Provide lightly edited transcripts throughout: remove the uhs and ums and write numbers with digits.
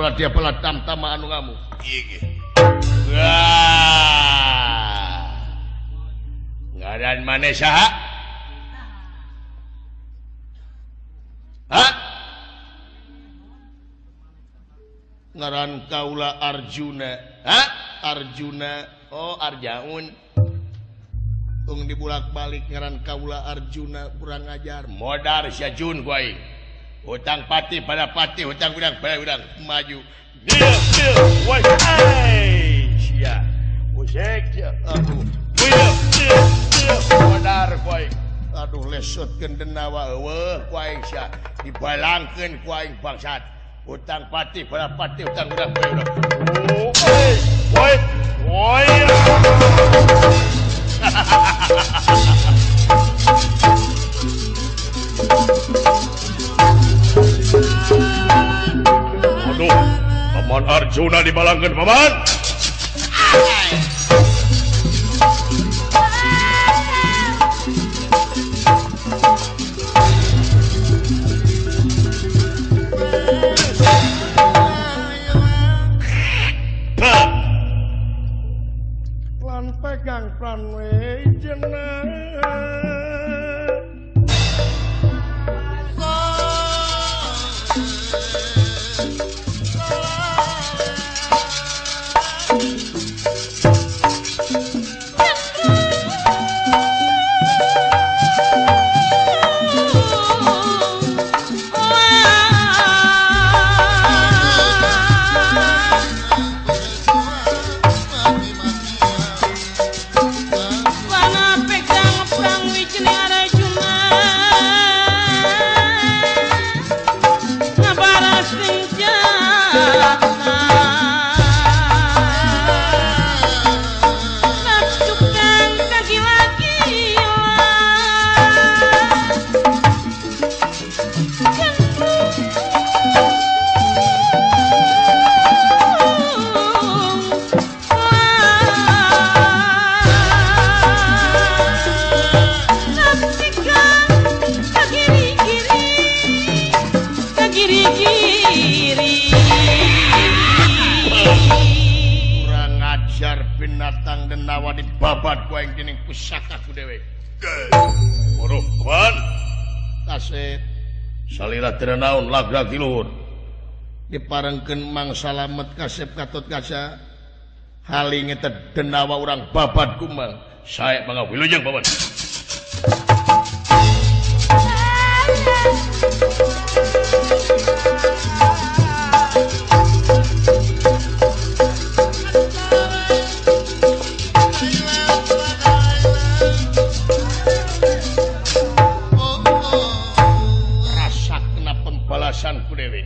pala dia pala tamtama anu ngamuk. Ieu ge. Wah. Ngaran maneh saha? Hah? Ngaran kaula Arjuna. Hah? Arjuna. Oh, Arjaun. Tung dibulak-balik ngaran kaula Arjuna kurang ajar. Modar sia Jun ku aing. Hutang pati pada pati, hutang udang pada udang. Maju. Dia, dia, woi, ai, sia. Usek sia. Aduh. Dia, dia, dia. Modar ku aing. Aduh lesotkeun denawa eueuh ku aing sia. Dibalangkeun ku aing bangsat. Hutang pati pada pati, hutang udang pada udang. Oh, ai, woi, woi. Aduh, Paman Arjuna dibalangkeun Paman. Lan pegang pran we jeneng. Binatang denawa dibabat ku aing dening pusaka ku dewek. Bodoh, Paman. Kasep salira teu naon lagrak di luhur. Diparengkeun Mang Salamet kasep Gatot Kaca. Haling eta denawa urang babat ku Mang. Sae mangga wilujeng Paman. Ku dewe.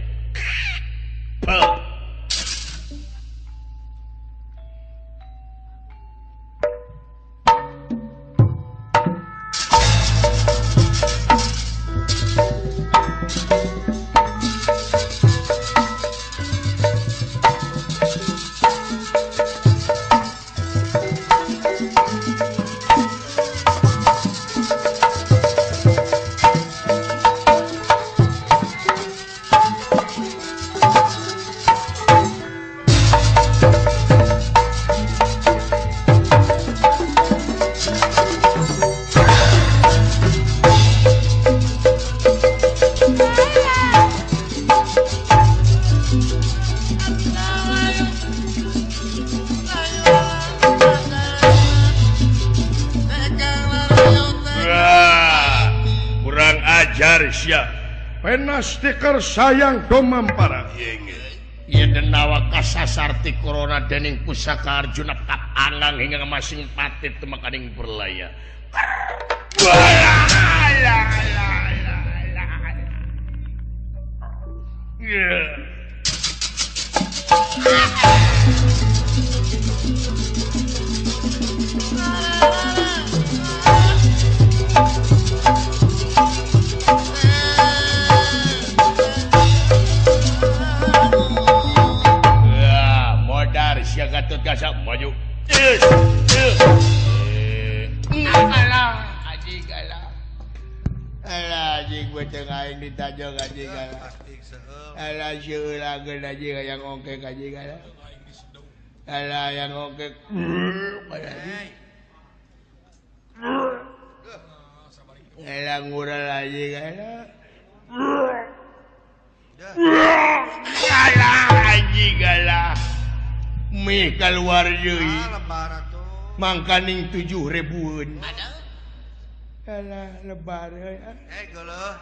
Stiker sayang domampara. Ieu denawa kasasar ti corona dening pusaka Arjuna kap angang hingga masing pati temakaning berlaya. Gatot Kaca maju. Alah, anjing alah. Alah anjing peuteung aing ditajog anjing alah. Alah seueur ageun anjing hayang ongkek anjing alah. Alah hayang ongkek. Alah ngural anjing alah. Alah anjing alah. Mih keluar deui. Mangkaning 7.000-eun. Alah lebar euy. Eh geuleuh.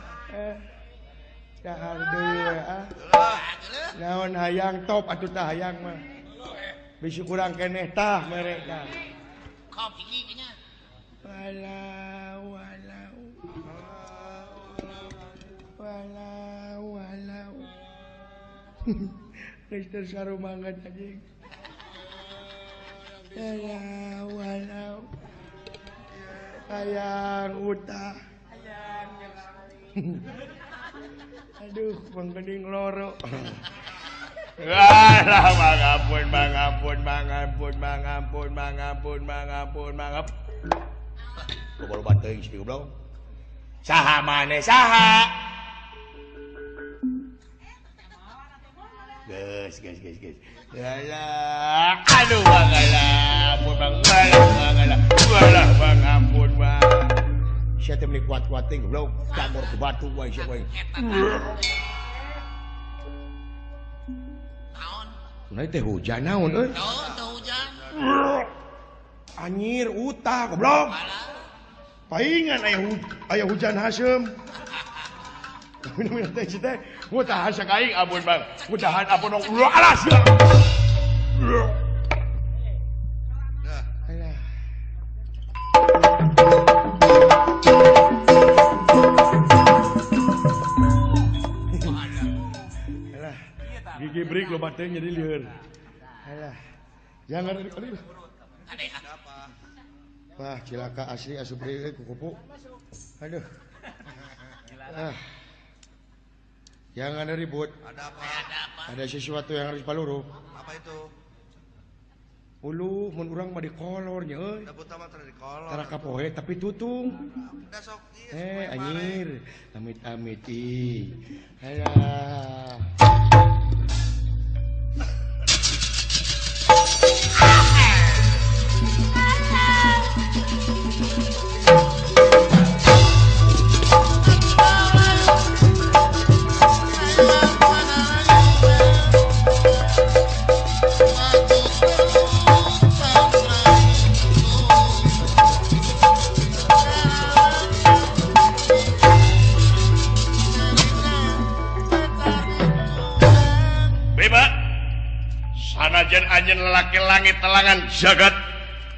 Dahar deui we ah. Naon hayang top atuh tah hayang mah. Bisi kurang keneh tah mere tah. Kopi nya. Walau walau. Walau walau. Geus teu sarumangan anjing. Walau walau. Hayang utah. Aduh, mangkening loro. Alah, mangampun, mangampun, mangampun, mangampun, mangampun, mangampun, mangampun. Loba-loba teuing si goblok. Saha maneh saha? Geus, geus, geus, geus. Alah, aduh mangalah, ampun bang, alah mangalah, alah bang, ampun bang. Sia teh meuni kuat-kuat teh goblok, camor ke batu wae sia wae. Naon? Nah teh hujan naon euy? Naon teh hujan? Anjir utah goblok. Paingan aya hujan haseum. Minum teh teh mutahan sakaing ampun bang, mutahan ampun dong. Alah sia. Alah. Alah. Gigi break loba teh jadi lieur. Alah. Jangan aduh. Wah, cilaka asli asup deui kukupu. Aduh. Ah. Jangan ribut. Ada apa? Ada sesuatu yang harus paluruh. Apa itu? Uluh, mun urang mah dikolor nya euy. Da buta mah tara dikolor. Tara kapoe tapi tutung. Da sok ieu. Anjir. Amit-amit ih. Alah. Sanajan anjeun lalaki langit telangan jagat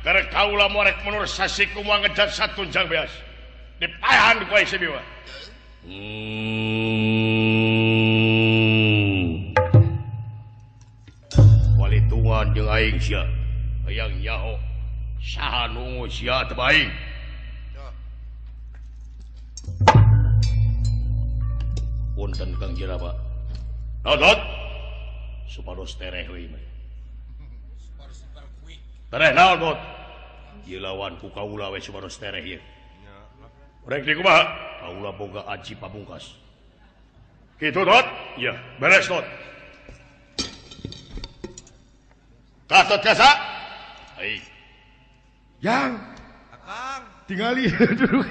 keur kaula morek menur sasiku moal ngejat satunjang beas dipaehan ku si Biwa. Walitungan jeung aing sia hayang nyaho saha nungu sia teu aing. Punten Kang Jiraba. Dodot supados tereh we mah. Tereh naon bot? Ieu lawan ku kaula we supados tereh ieu. Rek di kumaha? Kaula boga aji pamungkas. Kitu dot? Iya, beres dot. Katot kasa? Ai. Yang Akang tingali dulu.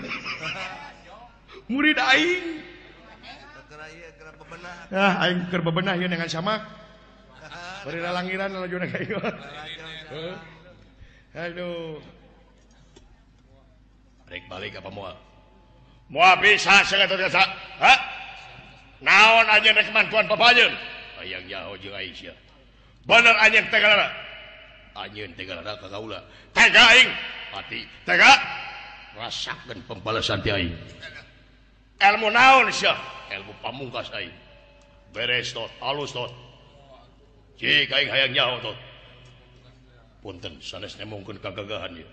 Murid aing. Ah, aing keur bebenah ieu dengan samak. Bari lalangiran lalajo ka ieu. Aduh. Rek balik apa moal? Moal bisa sakitu kasa. Ha? Naon anjeun rek mantuan papajeun? Hayang nyaho jeung aing sia. Bener anjeun teh galana. Anjeun teh galana ka kaula. Tega aing. Pati tega. Rasakeun pembalasan ti aing. Ilmu naon sia? Ilmu pamungkas aing. Beres tot, alus tot. Cik aing hayang nyaho tot. Punten sanes nemongkeun kagagahan ieu.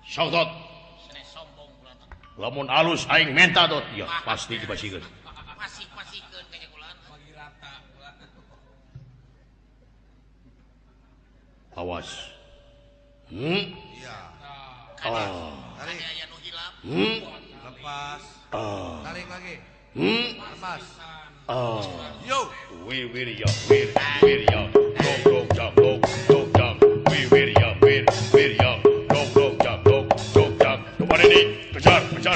Sok tot. Lamun alus aing menta tot, ya pasti dipasikeun. Pasik-pasikeun ka nyakulan. Bagi rata. Awas. Iya. Oh. Aya nu hilap. Lepas. Lepas. Tarik lagi. Lepas. Yo. Wir wir ya wir wir ya dong dong jang dong dong jang wir wir ya wir wir ya dong dong jang dong dong jang. Kemana ini? Kejar kejar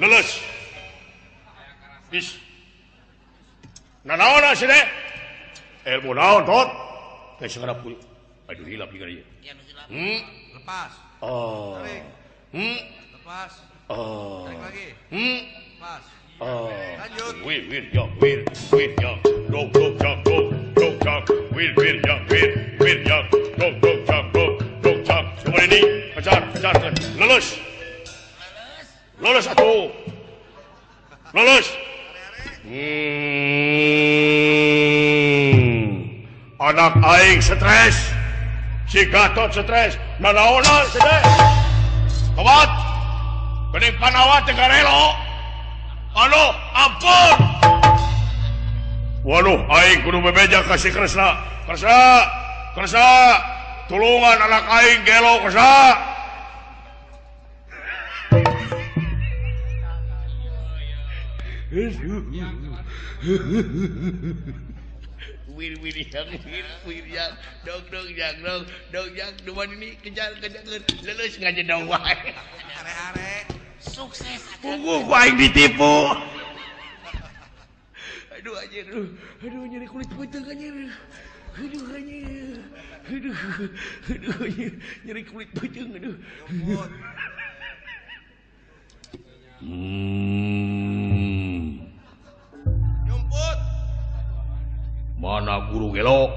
lulus. Is. Nanaon sih deh? Ilmu naon tot? Kayak sekarang pun. Aduh hilap juga dia. Lepas. Tarik. Lepas. Tarik lagi. Lepas. Lanjut. Wir wir ya wir wir ya dong dong jang dong dong jang wir wir ya wir wir ya dong dong jang dong dong jang. Kemana ini? Kejar kejar lulus. Lulus atuh. Lulus. Anak aing stres, si Gatot stres, nanaonan stres. Kawat, geuning panawat teh garelo. Aduh, ampun. Waduh, aing kudu bebeja ka si Kresna. Kresna, Kresna, tulungan anak aing gelo Kresna. Wir wir yang wir wir yang dong dong yang dong dong yang dua ini kejar kejar lulus ngajedong wae. Are-are sukses. Puguh ku aing ditipu. Aduh anjir, aduh nyeri kulit beuteung anjir. Aduh anjir. Aduh aduh nyeri kulit beuteung aduh. Nyumput. Mana guru gelo?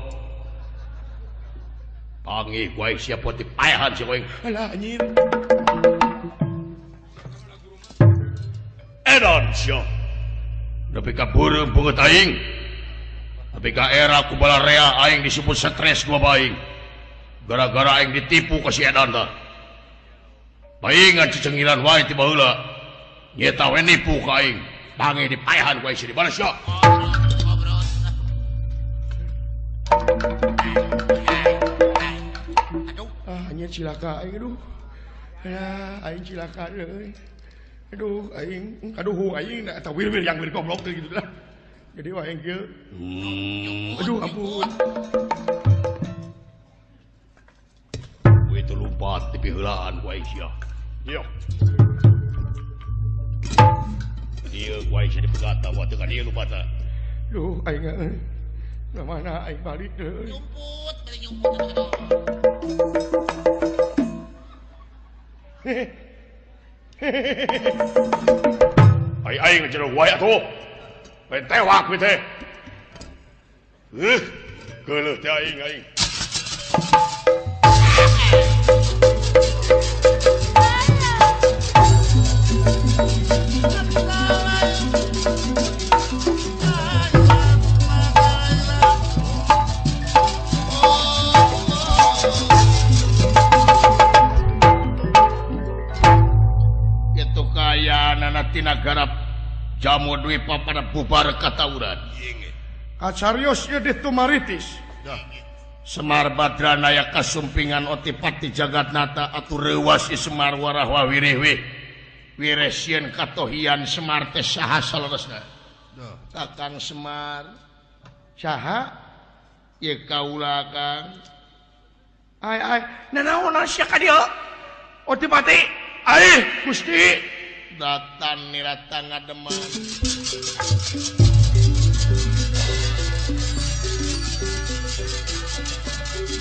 Panggih ku aing siapa ti paehan si aing. Alah anjir. Edan sia. Nepi ka beureum beungeut aing. Nepi ka era ku balarea aing disebut stres dua baing. Gara-gara aing ditipu ka si Edan tah. Paingan cicengilan wae ti baheula. Nyeta we nipu ka aing. Panggih dipaehan ku aing si di mana sia? Ah, anjir cilaka aing aduh. Alah, aing cilaka euy. Aduh, aing aduh aing eta wir-wir yang wir goblok teh gitu lah. Jadi wae aing kieu. Aduh, ampun. We teu lumpat di piheulaan ku aing sia. Yo. Dieu ku aing sia dipegat tah teu ka dieu lumpat tah. Duh, aing euy. Nah, mana aing balik deui. Nyumput, bari nyumput. Ai aing ngejero wae atuh. Lain tewak we teh. Geuleuh teh aing aing. Tina garap jamu dwipa pada bubar katauran. Kacarios ieu ditumaritis. Semar Badranaya kasumpingan otipati jagatnata atuh reuwas i Semar warahwa wirih-wih. Wiresieun katohian Semar teh saha saleresna? Kakang Semar. Saha? Ieu kaula Kang. Ai ai, nanaonan sia ka dieu? Otipati. Ai, Gusti. Datan nirata ngademan.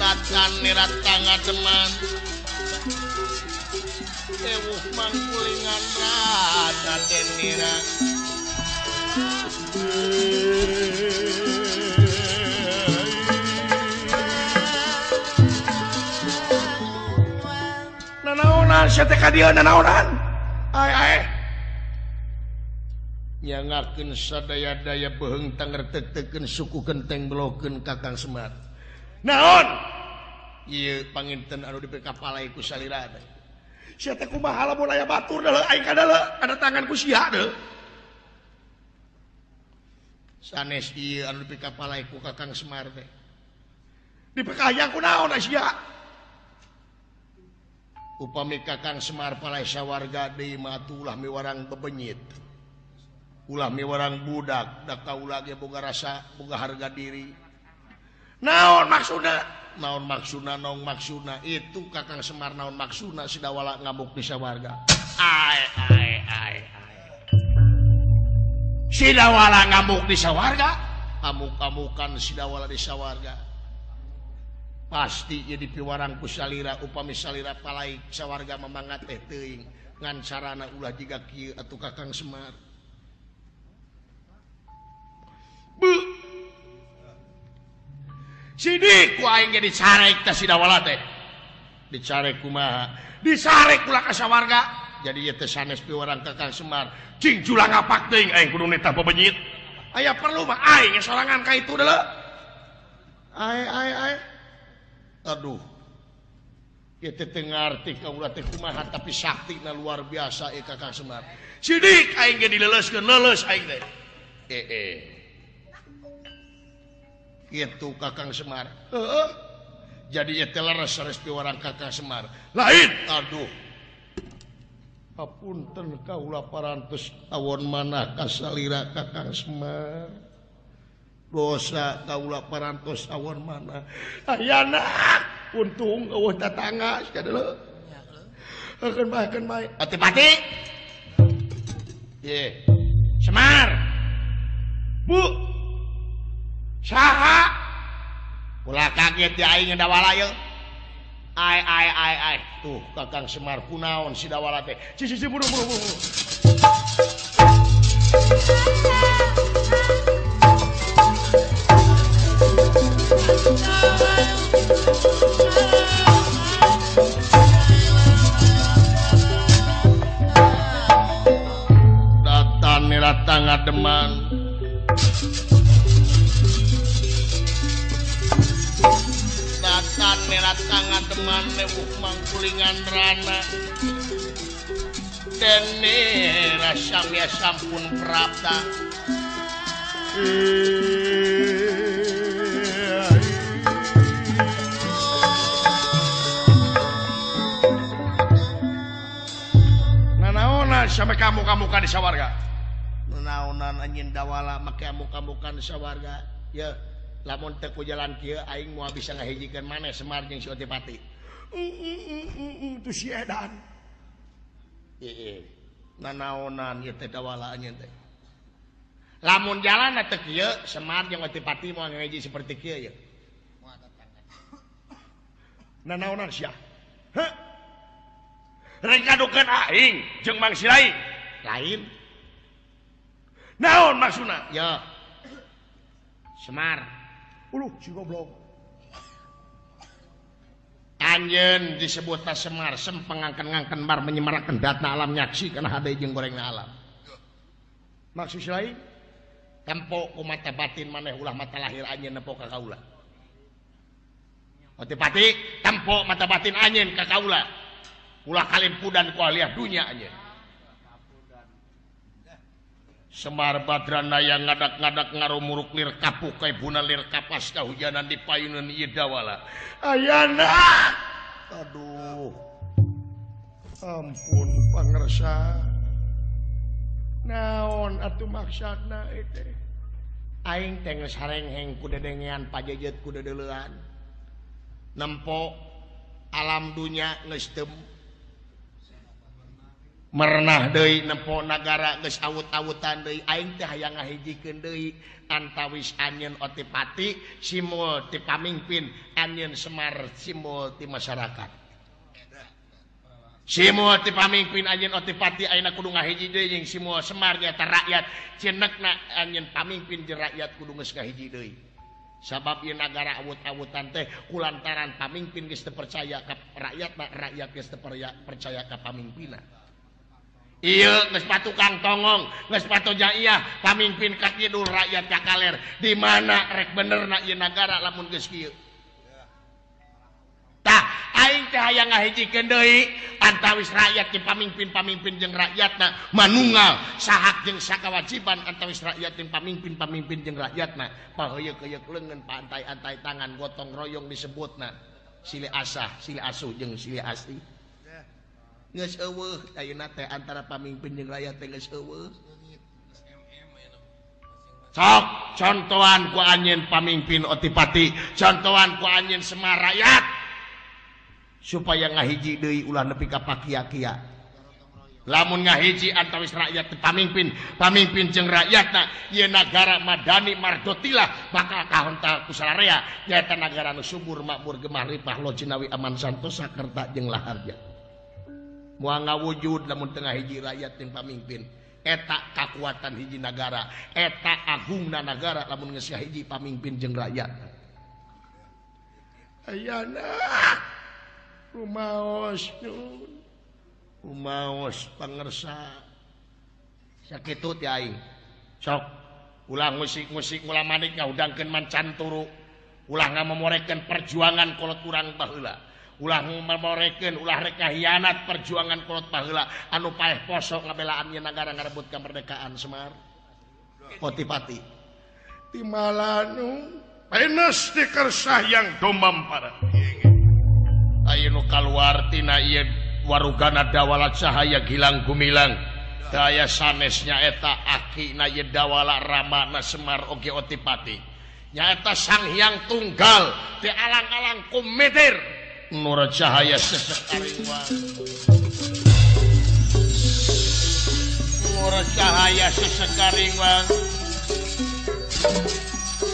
Datan nirata ngademan. Ewuh mangkulingan rata denira. Nanaonan sia teh ka dieu nanaonan? Ai ai. Nyangakeun sadaya-daya beheung tangertek-tekeun suku genteng belokeun Kakang Semar. Naon? Ieu panginten anu dipekapalai ku salira teh. Sia teh kumaha lamun aya batur deuleu aing ka deuleu ada tangan ku sia deuleu. Sanes ieu anu dipekapalai ku Kakang Semar teh. Dipekayang ku naon sia? Upami Kakang Semar palai sawarga deui mah atuh ulah miwarang bebenyit. Ulah miwarang budak, da kaula ge boga rasa, boga harga diri. Naon maksudna? Naon maksudna, naon maksudna? Itu Kakang Semar naon maksudna si Dawala ngamuk di sawarga. Ai ai ai ai. Si Dawala ngamuk di sawarga, amuk-amukan si Dawala di sawarga. Pasti jadi piwarang ku salira upami salira palai sawarga memangat teh teuing ngan sarana ulah jiga kieu atuh Kakang Semar. Bu. Sidik ku aing ge dicarek teh si Dawala teh. Dicarek kumaha? Disarek ulah ka sawarga. Jadi ieu teh sanes piwarang Kakang Semar. Cing julang ngapak teuing aing kudu nitah bebenyit. Aya perlu mah aing sorangan ka itu deuleu. Ai ai ai. Aduh. Ieu teh teu ngarti kaula teh kumaha tapi saktina luar biasa ieu Kakang Semar. Sidik aing ge dileuleuskeun leuleus aing teh. Kitu Kakang Semar. Heeh. Jadi ieu teh leres sanes piwarang Kakang Semar. Lain. Aduh. Hapunten kaula parantos awon manah ka salira Kakang Semar. Dosa kaula parantos awon mana. Ayana untung eueuh tatangga sia deuleu. Keun bae keun bae. Ati-pati. Ye. Semar. Bu. Saha? Ulah kaget di aing Dawala ieu. Ai ai ai ai. Tuh Kakang Semar kunaon si Dawala teh. Si si si buru buru buru. Datan nirata ngademan. Datan nirata ngademan lewuk mangkulingan rana. Dene rasamya sampun prapta. Nanaonan sampai kamu-kamukan di sawarga. Nanaonan anjeun Dawala make amuk-amukan di sawarga. Ya, lamun teu ku jalan kieu aing moal bisa ngahijikeun maneh Semar jeung si Otipati. Itu si edan. Heeh. Nanaonan ieu teh Dawala anjeun teh. Lamun jalan teu kieu Semar jeung Otipati moal ngahiji seperti kieu ya. Nanaonan sia. Heh. Rek ngadukeun aing jeung Mang Sirai. Lain. Naon maksudna? Ya. Semar. Uluh si goblok. Anjeun disebutna Semar sempeng ngangken-ngangken bar menyemarakeun datna alam nyaksi kana hade jeung gorengna alam. Maksud Sirai? Tempo ku mata batin maneh ulah mata lahir anjeun nempo ka kaula. Otipati tempo mata batin anjeun ka kaula. Ulah kalimpudan ku aliyah dunya anjeun. Semar Badrana yang ngadak-ngadak ngarumuruk lir kapuk kaibuna lir kapas kahujanan di payunan ieu Dawala. Ayana. Aduh. Ampun pangersa. Naon atuh maksudna ieu teh? Aing teh geus harengheng ku dedengean pajejet ku dedeleuan. Nempo alam dunya geus teu merenah deui, nempo nagara geus awut-awutan deui. Aing teh hayang ngahijikeun deui antawis anjeun Otipati simbol ti pamingpin, anjeun Semar simbol ti masyarakat. Simbol ti pamingpin anjeun Otipati ayeuna kudu ngahiji deui jeung simbol Semar nyata rakyat. Cenekna anjeun pamingpin jeung rakyat kudu geus ngahiji deui. Sabab ieu nagara awut-awutan teh kulantaran pamingpin geus teu percaya ka rakyatna, rakyat geus teu percaya ka pamingpinna. Ieu geus patukang tongong, geus patu jaiah, pamimpin ka kidul rakyat ka kaler. Di mana rek benerna ieu nagara lamun geus kieu. Tah, aing teh hayang ngahijikeun deui antawis rakyat jeung pamimpin-pamimpin jeung rakyatna manunggal sahak jeung sakawajiban antawis rakyat jeung pamimpin-pamimpin jeung rakyatna. Paheuyeuh-heuyeuk leungeun, paantai-antai tangan, gotong royong disebutna. Silih asah, silih asuh jeung silih asih. Geus eueuh ayeuna teh antara pamimpin jeung rakyat teh geus eueuh. Sok contohan ku anjeun pamimpin Otipati, contohan ku anjeun Semar rakyat supaya ngahiji deui ulah nepi ka pakia-kia. Lamun ngahiji antawis rakyat pamimpin, pamimpin jeung rakyatna ieu nagara madani mardotilah bakal kahontal ku sararea nyaeta nagara nu subur makmur gemah ripah lo jinawi aman santosa kerta jeung laharja. Moal ngawujud lamun teu ngahiji rakyat jeung pamimpin. Eta kakuatan hiji nagara, eta agungna nagara lamun geus ngahiji pamimpin jeung rakyat. Ayana rumaos nun. Umaos pangersa sakitu ti aing sok ulah musik-musik ulah manik ngahudangkeun mancan turu ulah ngamemorekeun perjuangan kolot urang baheula ulah ngamemorekeun ulah rek ngahianat perjuangan kolot baheula anu paeh poso ngabelaan ieu nagara ngarebut kemerdekaan Semar Otipati timalanu penes dikersah yang domam para aya nu kaluar tina ieu warugana dawala cahaya gilang gumilang daya sanes nyaeta aki na ye dawala ramana Semar oge Otipati nyaeta Sang Hyang Tunggal di alang-alang kumitir nur cahaya sesekaringwang nur cahaya sesekaringwang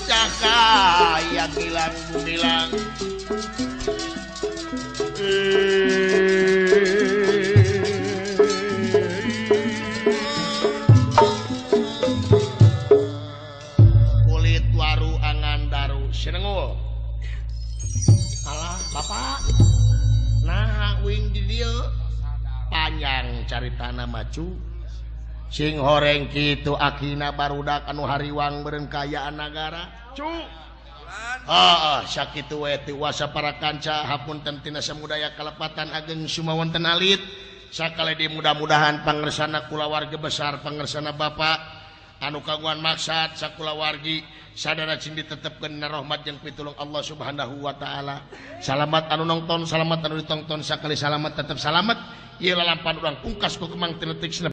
cahaya gilang gumilang kulit waru angan daru senengul alah bapak nah wing di dieu panjang caritana macu sing horeng kitu akina barudak anu hariwang beureun kaayaan nagara cu. Sakitu we tiwasa para kanca hapunten tina samudaya kalepatan ageng sumawonten alit sakali di mudah-mudahan pangersana kulawarga besar pangersana bapak anu kagungan maksad sakulawargi sadaya cing ditetepkeun dina rahmat jeung pitulung Allah Subhanahu wa taala. Salamat anu nongton, salamat anu ditongton, sakali salamat tetep salamat. Ieu lalampahan urang pungkas ku kemang tinetik.